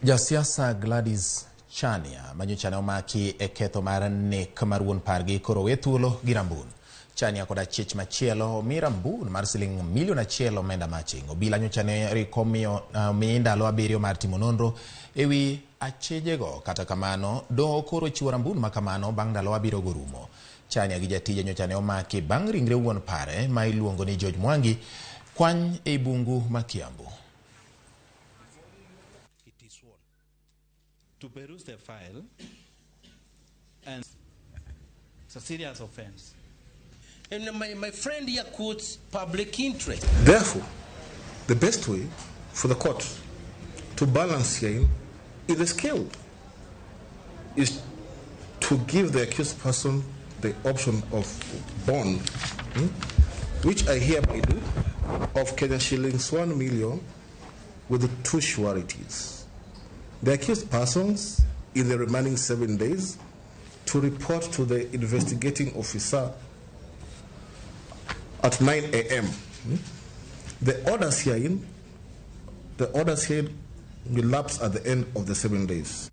Jasiasa Gladys Chania manyocha ne omaki e ketho mar nek mar wuon pargi koro owe thuolo gi rambun. Chania kod achich machielo omi rambun mar siling milion 1 omenda maching. Obila nyocha ne riko omiyi ndalo 7 mar timo nonro ewi achijego. Kata kamano, doho koro chiwo rambun makamano bang' ndalo 7 go rumo. Chania gi jatije nyocha ne omaki bang' ringre wuon pare ma iluongo ni George Mwangi kwany ei bungu ma Kiambu. To peruse the file, and it's a serious offense. And my friend here quotes public interest. Therefore, the best way for the court to balance here in the scale is to give the accused person the option of bond, which I hereby do, of Kenya shillings 1 million with the 2 sureties. The accused persons, in the remaining 7 days, to report to the investigating officer at 9 a.m. The orders herein will lapse at the end of the 7 days.